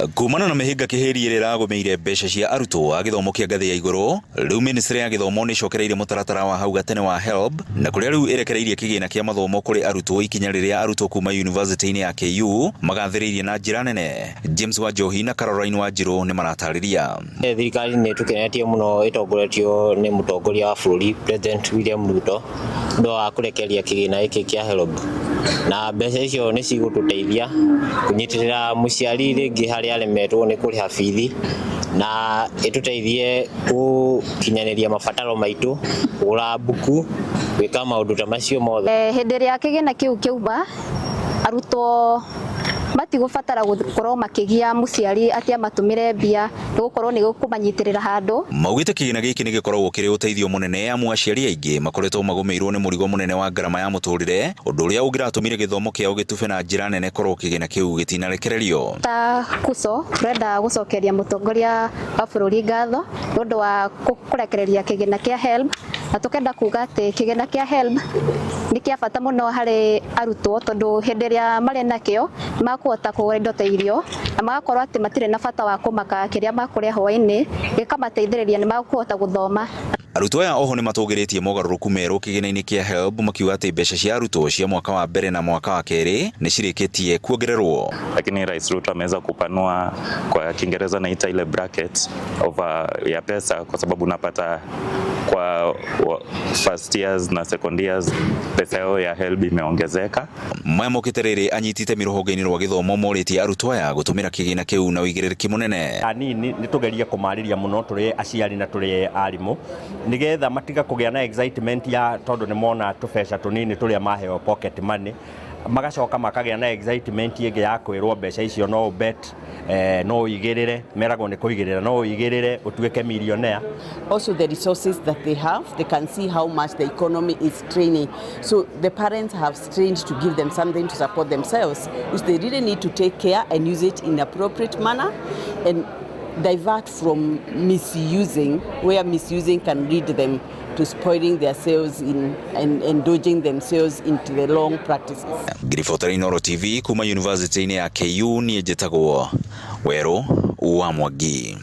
Kumana na mĩhĩnga kĩhĩri ĩrĩa ĩragũmĩire mbeca cia arutwo a gĩthomo kĩa ngathĩ ya igũrũ, rĩu ministry ya gĩthomo nĩ ĩcokereirie mũtaratara wa hau gatene wa HELB, na kũrĩa rĩu ĩrekereirie kĩgĩna kĩa mathomo kũrĩ arutwo, ikinya rĩrĩa arutwo kuma yunivasĩtĩ-inĩ ya KU magathĩrĩirie na njĩra nene. James Wanjohi na Caroline Wanjirũ nĩ maratarĩria. Thirikari nĩ ĩtũkenetie mũno ĩtongoretio nĩ mũtongoria wa bũrũri, President William Ruto, ũndũ wa kũrekereria kĩgĩna gĩkĩ kĩa HELB, na mbeca icio nĩ cigũtũteithia kũnyitĩrĩra mũciari rĩngĩ harĩa aremetwo nĩ kũrĩha bithi, na ĩtũteithie gũkinyanĩria mabataro maitũ, kũgũra mbuku, gwĩka maũndũ ta macio mothe. Hĩndĩ ĩrĩa kĩgĩna kĩu kĩauma, arutwo matigũbatara gũkorwo makĩgia mũciari atĩ amatũmĩre mbia, nĩ gũkorwo nĩ gũkũmanyitĩrĩra handũ. Maugĩte kĩgĩna gĩkĩ nĩ gĩkoragwo kĩrĩ ũteithio mũnene, amu aciari aingĩ makoretwo magũmĩirwo nĩ mũrigo mũnene wa ngarama ya mũtũrĩre, ũndũ ũrĩa ũngĩratũmire gĩthomo kĩao gĩtube na njĩra nene korwo kĩgĩna kĩu gĩtinarekererio. Ta KUSO tũrenda gũcokeria mũtongoria wa bũrũri ngatho nĩ ũndũ wa kũrekereria kĩgĩna kĩa HELB, na tũkenda kuga atĩ kĩgĩna kĩa HELB nĩ kĩa bata mũno harĩ arutwo, tondũ hĩndĩ ĩrĩa marĩ nakĩo nĩ makũhota kũgũra indo ta irio, na magakorwo atĩ matirĩ na bata wa kũmaka kĩrĩa makũrĩa hwaĩ-inĩ, gĩkamateithĩrĩria nĩ makũhota gũthoma. Arutwo aya oho nĩ matũgĩrĩtie mogarũrũku merũ kĩgĩna-inĩ kĩa HELB, makiuga atĩ mbeca cia arutwo cia mwaka wa mbere na mwaka wa kerĩ nĩ cirĩkĩtie kuongererwo. Lakini Rais Ruto ameweza kupanua, kwa Kiingereza naita ile bracket of ya pesa, kwa sababu unapata kwa first years na second years pesa yao ya HELB imeongezeka. Maya mokĩte rĩrĩ anyiti itemi rũhonge-inĩ rwa gĩthomo morĩtie arutwo aya gũtũmĩra kĩgĩna kĩu na ũigĩrĩrĩki mũnene. Anini nĩ tũgerie kũmarĩria mũno tũrĩ aciari na tũrĩ arimũ, nĩgetha matiga kũgĩa na excitement ya tondũ nĩ mona tũbeca tũnini tũrĩa maheo pocket money, magacoka makagĩa na excitement ĩngĩ ya kwĩrwo mbeca icio no ũbet, no ũigĩrĩre, meragwo nĩ kũigĩrĩra, no ũigĩrĩre ũtuĩke millionaire. Also, the resources that they have, they can see how much the economy is straining. So the parents have strained to give them something to support themselves, which they really need to take care and use it in appropriate manner and divert from misusing, where misusing can lead them to spoiling themselves and dodging themselves into the wrong practices. Ngiribotera Inooro TV kuma University-inĩ ya KU, niĩ njĩtagwo Werũ wa Mwangi.